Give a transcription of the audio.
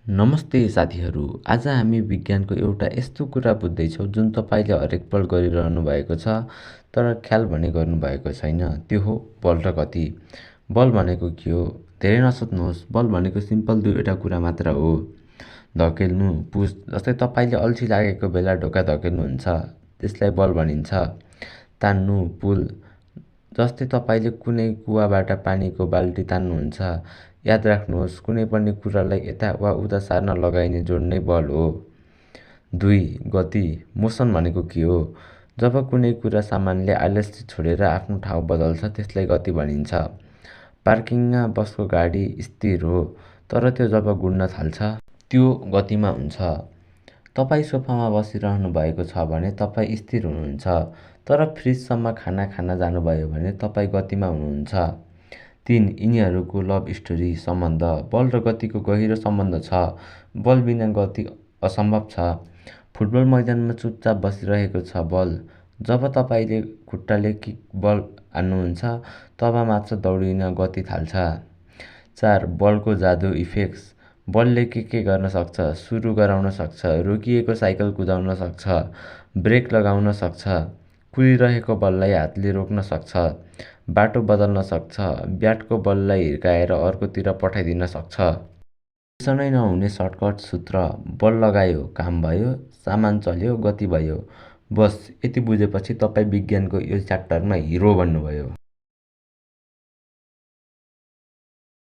नमस्ते साथीहरू। आज हामी विज्ञानको एउटा यस्तो कुरा बुझ्दैछौँ जुन तपाईँले हरेकपल्ट गरिरहनु भएको छ तर ख्याल भने गर्नुभएको छैन। त्यो हो बल र गति। बल भनेको के हो? धेरै नसोच्नुहोस्। बल भनेको सिम्पल दुईवटा कुरा मात्र हो। धकेल्नु, पुस। जस्तै तपाईँले अल्छी लागेको बेला ढोका धकेल्नुहुन्छ, त्यसलाई बल भनिन्छ। तान्नु, पुल। जस्तै तपाईँले कुनै कुवाबाट पानीको बाल्टी तान्नुहुन्छ, याद राख्नुहोस् कुनै पनि कुरालाई यता वा उता सार्न लगाइने जोड नै बल हो। 2. गति। मोसन भनेको के हो? जब कुनै कुरा सामानले आलस्य छोडेर आफ्नो ठाउँ बदल्छ त्यसलाई गति भनिन्छ। पार्किङमा बसको गाडी स्थिर हो, तर त्यो जब गुड्न थाल्छ त्यो गतिमा हुन्छ। तपाईँ सोफामा बसिरहनु भएको छ भने तपाईँ स्थिर हुनुहुन्छ, तर फ्रिजसम्म खाना खान जानुभयो भने तपाईँ गतिमा हुनुहुन्छ। 3. यिनीहरूको लभ स्टोरी सम्बन्ध। बल र गतिको गहिरो सम्बन्ध छ। बल बिना गति असम्भव छ। फुटबल मैदानमा चुपचाप बसिरहेको छ बल। जब तपाईँले खुट्टाले किक बल हान्नुहुन्छ तब मात्र दौडिन गति थाल्छ। 4. बलको जादु इफेक्ट्स। बलले के गर्न सक्छ? सुरु गराउन सक्छ, रोकिएको साइकल कुदाउन सक्छ, ब्रेक लगाउन सक्छ, कुदिरहेको बललाई हातले रोक्न सक्छ, बाटो बदल्न सक्छ, ब्याटको बललाई हिर्काएर अर्कोतिर पठाइदिन सक्छ। बिर्सनै नहुने सर्टकट सूत्र। बल लगायो, काम भयो, सामान चल्यो, गति भयो। बस यति बुझेपछि तपाईँ विज्ञानको यो च्याप्टरमा हिरो बन्नुभयो।